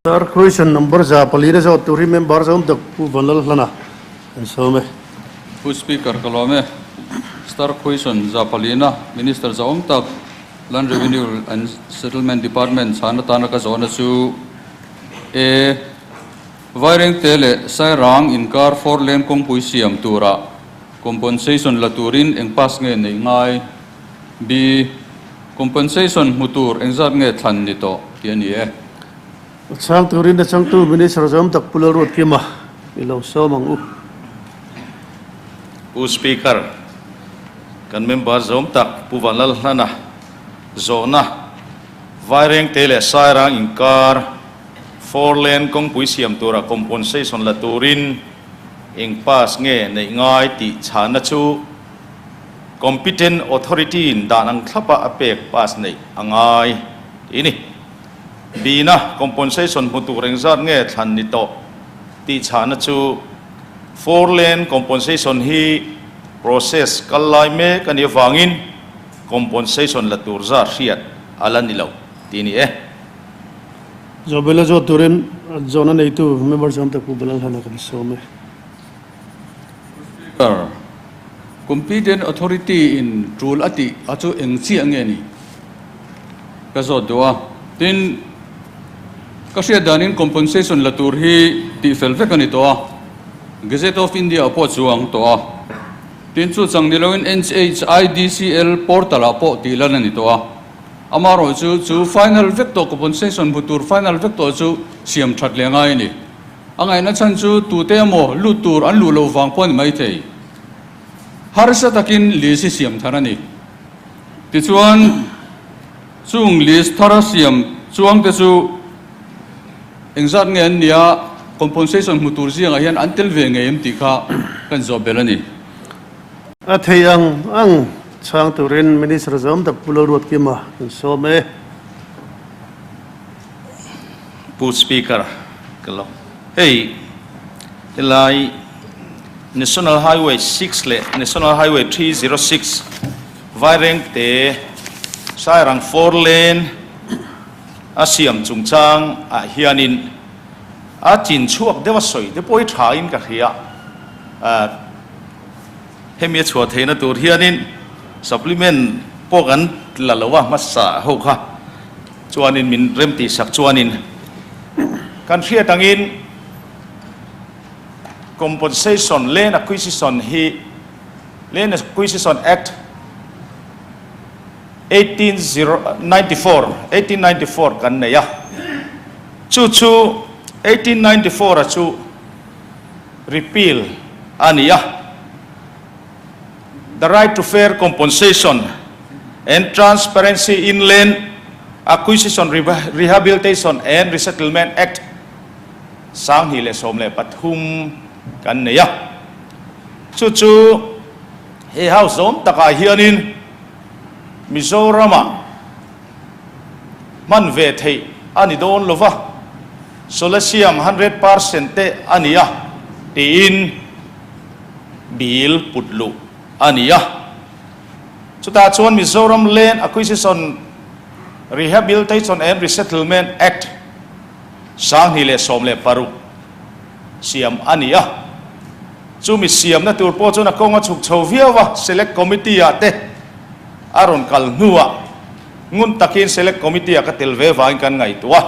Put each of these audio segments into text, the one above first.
Sir, Question number 400 na zawt tur hi member zawm tak Pu Vanlalhlana kan sawm e. Pu Speaker, ka lawm e. Star Question 400 na Minister zawm tak Land Revenue and Settlement Department chhan atana ka zawhna chu E. Vairengte leh Sairang inkar four lane kawngpui siam turah compensation la turin eng pass nge neih ngai? B. Compensation hmu tur engzat nge thlan ni tawh tih a ni e. Chhang turin a changtu Minister zawm tak Pu Lalruatkima i lo sawm ang u. Pu Speaker, kan member zawm tak Pu Vanlalhlana zawhna Vairengte leh Sairang inkar four lane kawngpui siam tura compensation la turin eng pass nge neih ngai tih chhanna chu Competent Authority in dan ang thlapa a pek pass neih a ngai tih a ni. Bina compensation hmu tur engzat nge thlan ni tawh tih chhahna chu four lane compensation hi process kal lai mek a nih avangin compensation la tur zat hriat a la ni lo tih a ni e. Zawhbela zawt turin zawhna neitu member zawm tak Pu Balalhana kan sawm e. Speaker, Competent Authority in tul a tih a chu eng chiah nge ni? Ka zawt duh a. Tin, ka hriat danin compensation la tur hi tih fel vek a ni tawh a, Gazette of India ah pawh chuang tawh a. Tin, chu chang ni loin NHIDCL portal ah pawh tih lan a ni tawh a. Amaherawhchu chu chu final vek tawh compensation hmu tur final vek tawh chu siam that leh ngai a ni. A ngaihna chhan chu tute emaw lut tur an luh loh vang pawh a ni maithei. Harsa takin list hi siam thar a ni. Tichuan, chung list thara siam chuangte chu engzat nge an nia, compensation hmu tur zingah hian an tel ve ngei em tih kha kan zawh belh a ni. A thei ang ang chhang turin Minister zawm tak Pu Lalruatkima kan sawm e. Pu Speaker, ka lo. Hei helai National Highway 6 leh National Highway 306 Vairengte Sairang four lane a siam chungchang ah hianin a chin chhuak deuh a sawi te pawh hi tha in ka hria. Hemi a chhuah theihna tur hianin supplement pawh kan la lo a hmasa ho kha chuanin min rem tih sak chuanin kan hriat angin compensation land acquisition hi Land Acquisition Act 1894 1894 kan nei a, chu chu 1894 a chu repeal a ni a, The Right to Fair Compensation and Transparency in Land Acquisition, Rehabilitation and Resettlement Act 2013 kan nei a, chu chu he House zawm takah hianin Mizoramah hman ve theih a ni dawn lo va, Solasium 100% te a ni a, tiin bill put luh a ni a. Chutah chuan Mizoram Land Acquisition, Rehabilitation and Resettlement Act 2016 siam a ni a. Chumi siamna tur pawh chuan a kawng a chhuk chho viau a, Select Committee ah te a rawn kal hnuah ngun takin Select Committee ah ka tel ve vangin kan ngaihtuah a.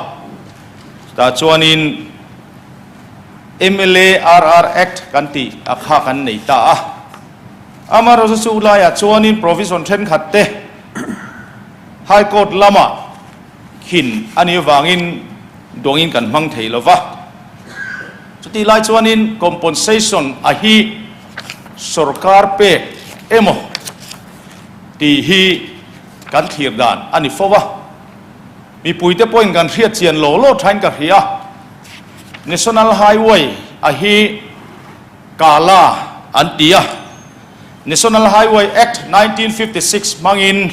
Chutah chuanin mla RR Act kan tih a kha kan nei ta a. Amaherawhchu chu laiah chuanin provision thenkhat te High Court lamah khin a nih avangin duangin kan hmang thei lo va. Chutih lai chuanin compensation a hi sorkar pek emaw tih hi kan thlir dan a ni fo va. Mipuite pawhin kan hriat chian law law thain ka hria. National Highway a hi Kala an ti a. National Highway Act 1956 hmangin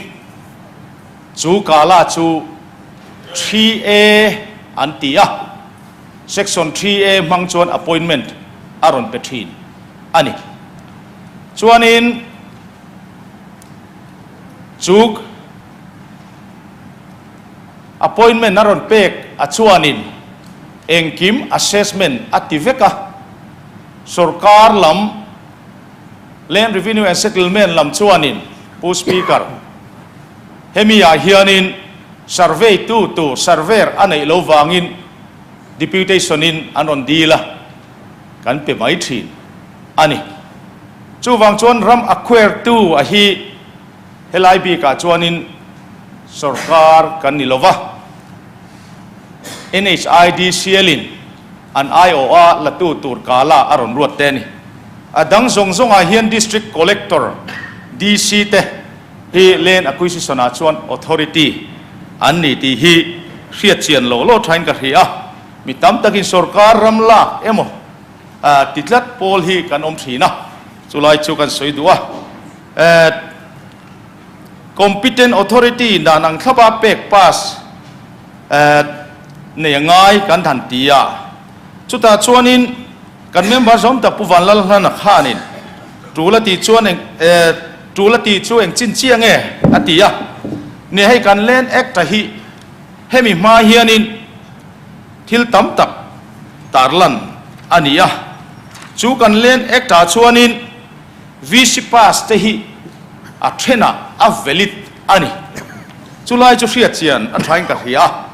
chu Kala chu 3A an ti a. Section 3A hmang chuan appointment a rawn pe thin a ni. Chuanin chu appointment a rawn pek a chuanin. Engkim assessment a ti vek a, sorkar lam Land Revenue and Settlement lam chuanin Pu Speaker, hemi ah hianin survey tu tur surveyor a neih lo vangin deputation in an rawn dil a, kan pe mai thin a ni. Chuvang chuan ram acquire tu a hi helai bikah chuanin sorkar kan ni lova. NHIDCL in an aiawha latu tur kala a rawn ruat te a ni. A dang zawng zawngah hian District Collector, DC, te hi Land Acquisition ah chuan Authority an ni tih hi hriat chian lo lo thain ka hria a. Mi tam takin sorkar ram lak emaw ti tlat pawl hi kan awm thin a, chulai chu kan sawi duh a. Competent Authority dan ang thlapa pek pass nei a ngai kan han ti a, chutah chuanin kan member zawm tak Pu Vanlalhlana khanin tul a tih chuan eng tul a tih chu eng chin chiah nge a ti a, ni hei kan Land Act a hi hemi hma hianin thil tam tak tarlan a ni a, chu kan Land Act ah chuanin VC pass te hi a thenah a valid a ni. Chulai chu hriat chian a thain ka hria a.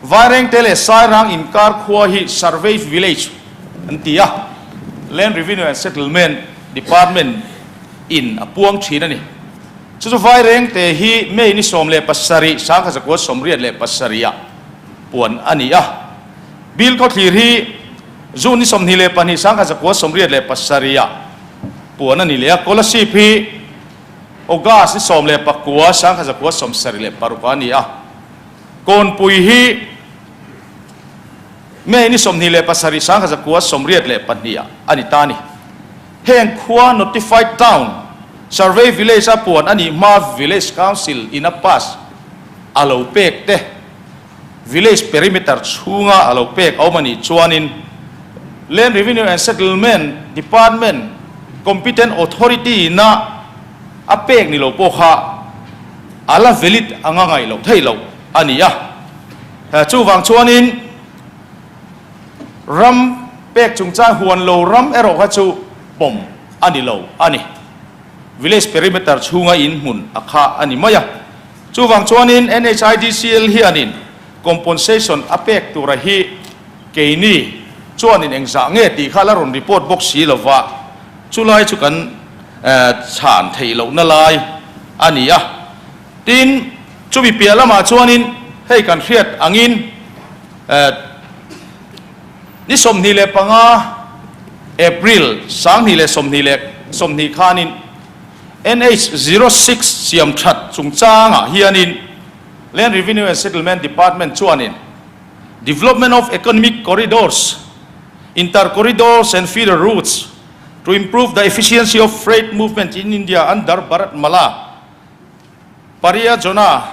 Vairengte leh Sairang inkar khua hi Survey Village an ti a, Land Revenue and Settlement Department in a puang thin a ni. Chu chu Vairengte hi May ni 17, 1987 ah puan a ni a. Bill Khawthlir hi June ni 22, 1987 ah puan a ni leh a, Kolasib hi August ni 19, 1976 a ni a, Kawnpui hi May ni 27, 1982 ah a ni ta a ni. Heng khua Notified Town, Survey Village a puan a nih hma Village Council in a pass a lo pek te, Village perimeter chhunga a lo pek a awm a nih chuanin Land Revenue and Settlement Department competent authority ina a pek ni lo pawh kha a la valid anga ngaih loh theih loh a ni a. Chuvang chuanin ram pek chungchang huan lo ram erawh kha chu pawm a ni lo a ni. Village perimeter chhunga in hmun a kha a ni mai a. Chuvang chuanin NHIDCL hianin componsation a pek tura hi keini chuanin engzah nge tih kha la rawn report bawk si lova, chulai chu kan chhan theih lohna lai a ni a. Tin, chumi piah lamah chuanin hei kan hriat angin ni 25 April 2020 khanin, NH 06 siam that chungchangah hianin Land Revenue and Settlement Department chuanin Development of Economic Corridors, Inter-Corridors and Feeder Routes to Improve the Efficiency of Freight Movement in India under Bharatmala Pariyojana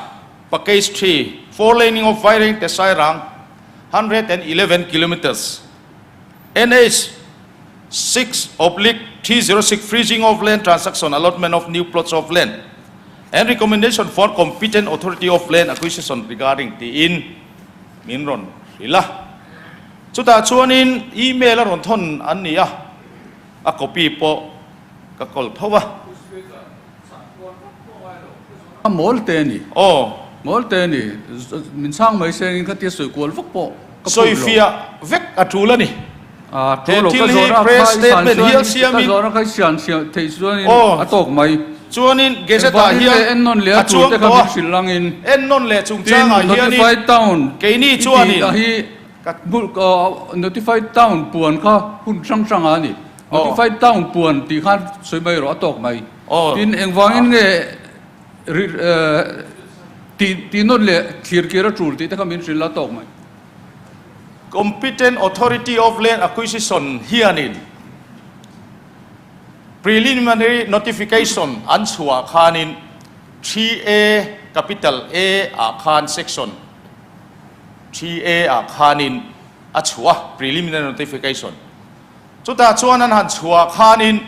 Package 3, Four-laning of Vairengte Sairang 111 kilometres, NH 6/306 Freezing of Land Transaction Allotment of New Plots of Land and Recommendation for Competent Authority of Land Acquisition Regarding tiin min rawn hrilh a. Chutah chuanin email a rawn thawn an ni a, a copy pawh ka kawl tho a. A mawl te a ni. Aw. Mawl te a ni. Min chhang mai sengin khatia sawi kual vak pawh ka phut lo. Sawi fiah vek a tul a ni. A He tul lo. thil Ka hi zawhna press kha i san statement chuan hial siamin. ka zawhna kha i sian siam theih chuanin Aw. a tawk mai. Chuanin Gazette ah Engvangin hian nge ennawn leh a a tul chuang te kha tawh a. min hrilh langin. Ennawn leh Tin, chungchangah hianin Notified Town keini i tih chuanin a hi ka. Notified Town puan kha hun hrang hrangah a ni. Notified Town puan tih khan sawi mai rawh a tawk mai. Tin, engvangin nge tih nawn leh thlir kir a tul tih te kha min hrilh a tawk mai. Competent Authority of Land Acquisition hianin Preliminary Notification an chhuah khanin 3A Capital A ah khan Section 3A ah khanin a chhuah a, Preliminary Notification. Chutah chuan an han chhuah khanin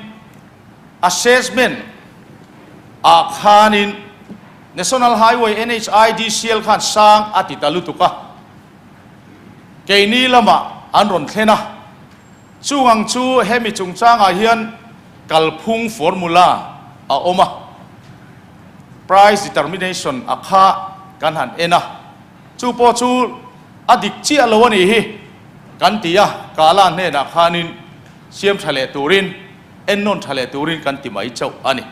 assessment ah khanin National Highway NHIDCL khan sang a ti ta lutuk a, keini lamah. an rawn thlen a. Chung ang chu hemi chungchangah hian kalphung formula a awm a, price determination a kha kan han en a, chu pawh chu a dik chiah lo a nih hi kan ti a, Kala hnenah khanin siam tha leh turin, ennawn tha leh turin kan ti mai chauh a ni.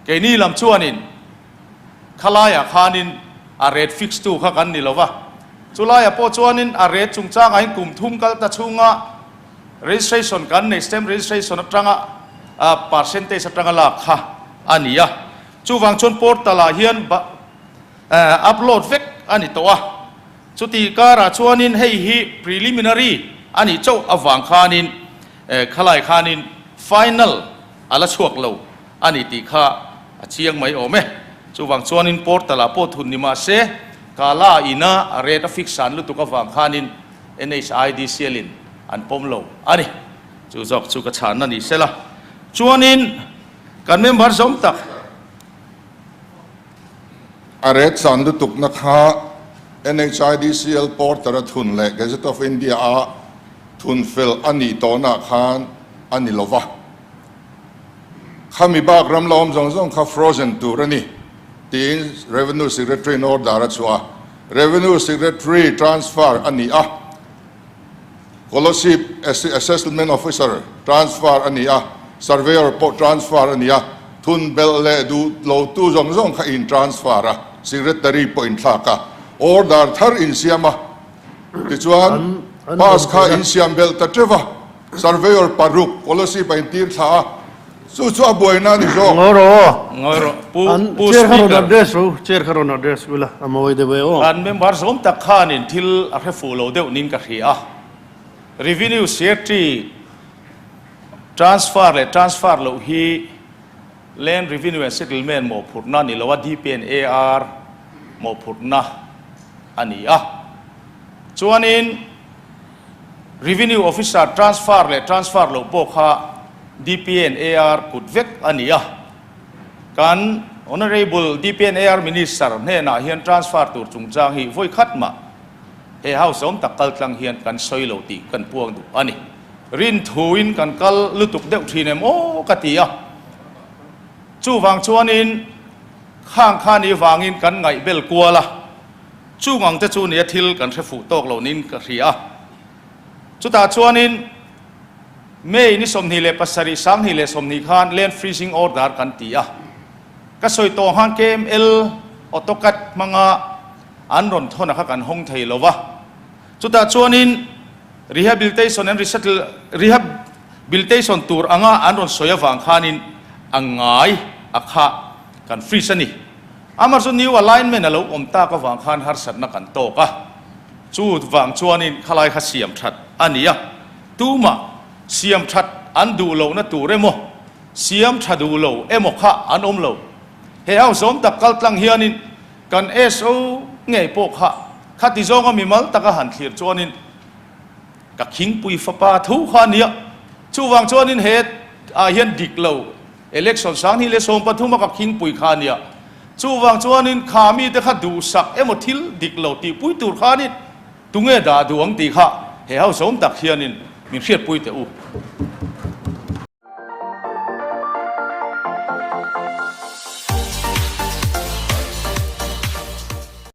Keini lam chuanin khalaiah khanin a rate fix tu kha kan ni lo va, chulaiah pawh chuanin a rate chungchangah hian kum thum kal ta chhunga registration kan nei stamp registration atanga percentage atanga lak kha a ni a, chuvang chuan portal ah hian upload vek a ni tawh a, chuti karah chuanin hei hi preliminary a nih chauh avang khanin khalai khanin final a la chhuak lo a ni tih kha a chiang mai awm e. Chuvang chuanin portal ah pawh thun ni mah se, Kala ina a rate a fix san lutuk avang khanin NHIDCL in an pawm lo a ni. Chu zawk chu ka chhanna ni sela. Chuanin kan member zawm tak. A rate san lutukna kha NHIDCL portal a thun leh Gazette of India a thun fel a nih tawhnaah khan a ni lova. Khami bak ram la awm zawng zawng kha frozen tur a ni tiin Revenue Secretary in order a chhuah a, Revenue Secretary transfer a ni a, Kolasib Assessment Officer transfer a ni a, Surveyor pawh transfer a ni a, thun belh leh duh lo tu zawng zawng kha in transfer a, Secretary pawh in thlak a, order thar in siam a, tichuan pass kha in siam belh ta teuh a. Surveyor paruk Kolasib a intir thla a, chu chu a buaina a ni zawk. Ngawi rawh aw. Ngawi rawh. Pu An Pu chair kha rawn Speaker. address ru, chair kha rawn address ula, a mawi deuh e aw. Kan member zawm tak khanin thil a hre fuh lo deuh nin ka hria a. Revenue Secretary transfer leh transfer loh hi Land Revenue and Settlement mawhphurhna ni lo a, DPNAR mawhphurhna a ni a. Chuanin Revenue Officer transfer leh transfer loh pawh kha DPN AR kut vek a ni a. Kan Honourable DPN AR Minister hnenah hian transfer tur chungchang hi vawi khat mah he House awm tak kal tlang hian kan sawi lo tih kan puang duh a ni. Rin thuin kan kal lutuk deuh thin em aw ka ti a. Chuvang chuanin khang kha ni vangin kan ngaihbel kual a. Chung ang te chu nia thil kan hre fuh tawk lo niin ka hria a. Chutah chuanin May ni 27 2020 khan Land Freezing Order kan ti a. Ka sawi tawh ang khan KML AutoCAD hmanga an rawn thawn a kha kan hawng thei lo va. Chutah chuanin Rehabilitation and Resettle Rehabilitation tur anga an rawn sawi avang khanin a ngai a kha kan freeze a ni. Amah chu new alignment a lo awm tak avang khan harsatna kan tawk a, chu vang chuanin khalai kha siam that a ni a, tumah siam that an duh lohna tur emaw, siam tha duh lo emaw kha an awm lo. He house awm tak kal tlang hianin kan SO ngei pawh kha khati zawnga mimal taka han thlir chuanin Ka khingpui fapa tho kha a nia. Chuvang chuanin he ah hian dik lo election 2013 a ka khingpui kha a nia. Chuvang chuanin kha mite kha duhsak emaw thil dik lo tihpui tur khanin tunge dah duh ang tih kha he house awm tak hianin min hriatpui teh u.